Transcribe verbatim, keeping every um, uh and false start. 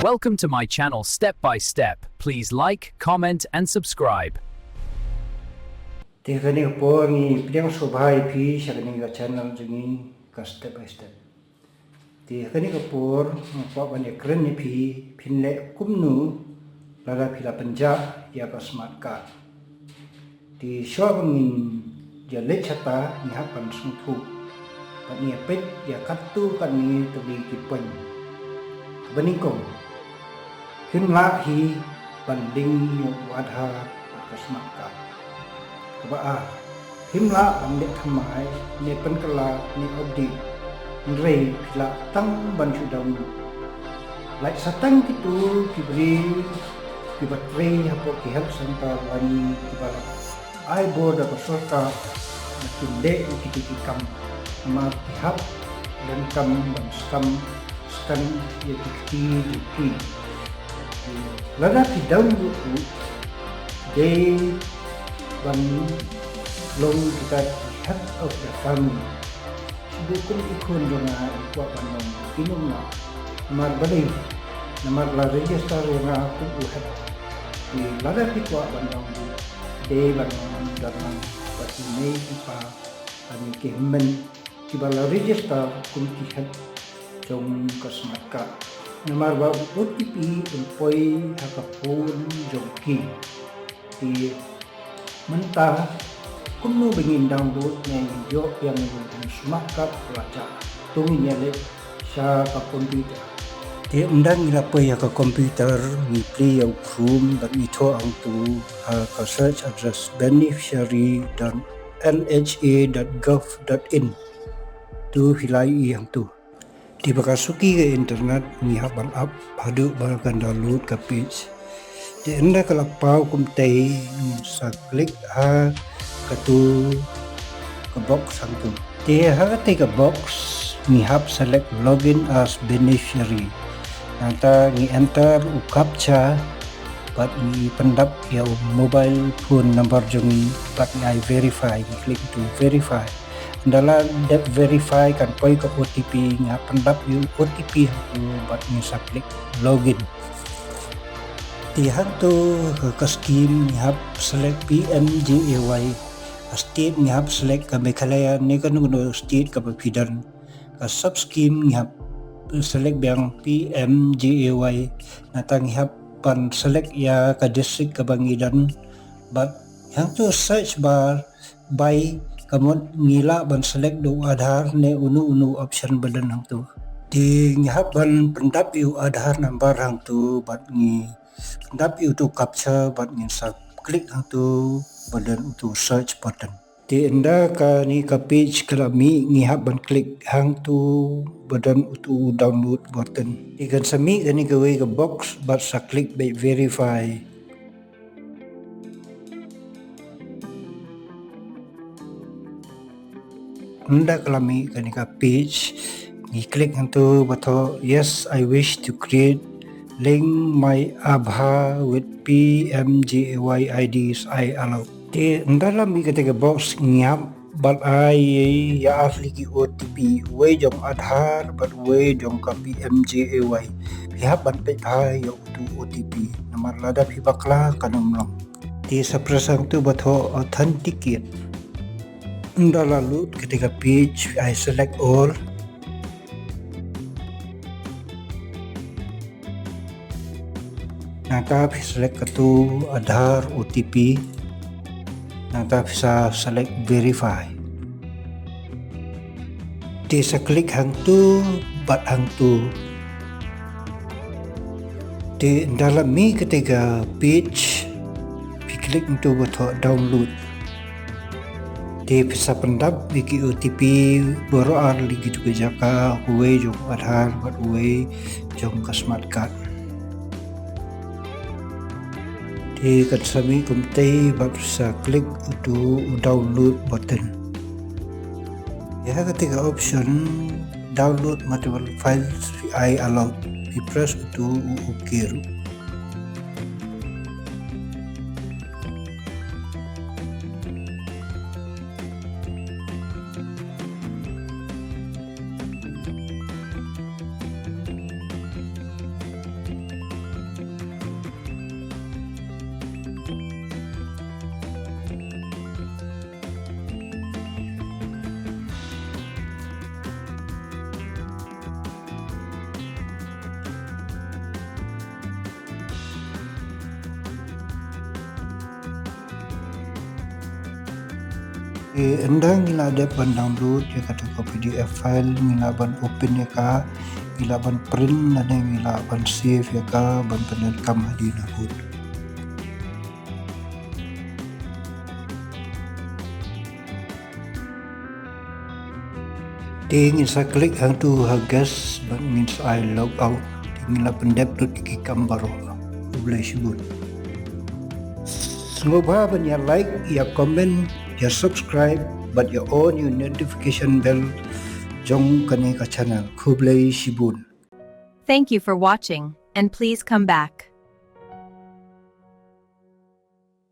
Welcome to my channel Step by Step. Please like, comment and subscribe. Te kane ka por ngi pdiang sngewbha ïa phi sha kane ka channel jong ngi ka Step by Step. Te kane ka por nga kwah ban ïakren ïa phi, phin leh kumno lada phi la pynjah ïa ka smart card. Te shuwa ba ngin ïa leit shata ngi hap ban sngewthuh. Ban ïa peit ïa katto katne tylli ki point. Kaba nyngkong, phim lah hi ban link ïa u Aadhaar bad ka smart card. Kaba ar, phim lah ban leh thymmai ne pynkylla ne update. Hynrei phi lah tang ban shu download. Lait sa tang kito ki briew kiba trei hapoh ki health centre lane kiba la ai bor da ka sorkar ba kin leh ïa kito ki kam. Namar ki hap donkam ban scan, scan ïa ki kti jong ki. Lada phi download ruh, dei ban long kita ki head of the family. Shu kum i khun jong nga i kwah ban long, phin ym lah. Namar balei? Namar la register ïa nga kum u head. Te lada phi kwah ban long ruh, dei ban long da nang bad i mei i pa lane ki hynmen kiba la register kum ki head jong ka smart card. Namar ba u OTP un poi ha ka phone jong ki. Te mynta kumno ba ngin download ne ngin ïoh ïa u smart card? Lada to ngin ïa leit sha ka computer. Te ynda ngi la poi ha ka computer, ngi plie ïa u Chrome bad ngi thoh hangto ha ka search address beneficiary dot N H A dot gov dot in. To phi la ïohi hangto. Te ba ka suki ka internet ngi hap ban ap haduh ba kan download ka page. Te ynda ka la paw kumtei ngin sa click ha kato ka box hangto. Te ha katei ka box ngi hap select login as beneficiary. Nangta ngi enter u captcha bad ngi pyndap ïa u mobile phone number jong ngi bad ngi ai verify, ngi click to verify. Ynda la dep verify kan poi ka OTP, ngi hap pyndap ïa u OTP hangto bad ngi sa click login. Te hangto ka, ka scheme ngi hap select PMJAY. Ka state ngi hap select ka Meghalaya ne kano kano state kaba phi don. Ka sub scheme ngi hap select biang PMJAY. Nangta ngi hap ban select ïa ka district kaba ngi don. Bad hangto search bar by, ka mut ngi lah ban select da u Aadhaar ne uno uno option ba don hangto. Te ngi hap ban pyndap ïa u Aadhaar number hangto bad ngi pyndap ïa uto u captcha bad ngin sa click hangto ba don uto u search button. Te ynda kane ka page ka la mih ngi hap ban click hangto ba don uto u download button. Te kan sa mih kane kawei ka box bad sa click beit verify. Ynda ka la mih kane ka page, ngi click hangto ba thoh, "Yes, I wish to create link my Aadhaar with PMJAY I Ds, I allow." Te ynda la mih kata ka box ngi hap ban ai ïa ar tylli ki OTP, uwei jong Aadhaar bad uwei jong ka PMJAY. Phi hap ban peit bha ïa uto u OTP namar lada phi bakla kan ym long. Te sa press hangto ba thoh authenticate. Ynda la load kata ka page, phi ai select all. Nangta phi select kato Aadhaar OTP. Nangta phi sa select verify. Te sa click hangto bad hangto. Te ynda la mih kata ka page, phi click hangto ba thoh download. Te phi sa pyndap ïa ki OTP baroh ar tylli kito ki jaka, uwei jong Aadhaar bad uwei jong ka smart card. Te kan sa mih kumtei bad phi sa click uto u download button. Ïa kata ka option download multiple files phi ai allow, phi press uto u OK ruh. Te ynda ngi la dep ban download ïa kata ka P D F file, ngi lah ban open ïa ka, ngi lah ban print lane ngi lah ban save ïa ka ban pyndonkam hadien habud. Te ngin sa click hangtu ha guest bad ngin sa ai log out. Te ngin lah pyndep lut ïa ki kam baroh. Khublei shibun. Sngewbha ban ïa like, ïa comment, ïa subscribe bad ïa on ïa u notification bell jong kane ka channel. Khublei shibun. Thank you for watching, and please come back.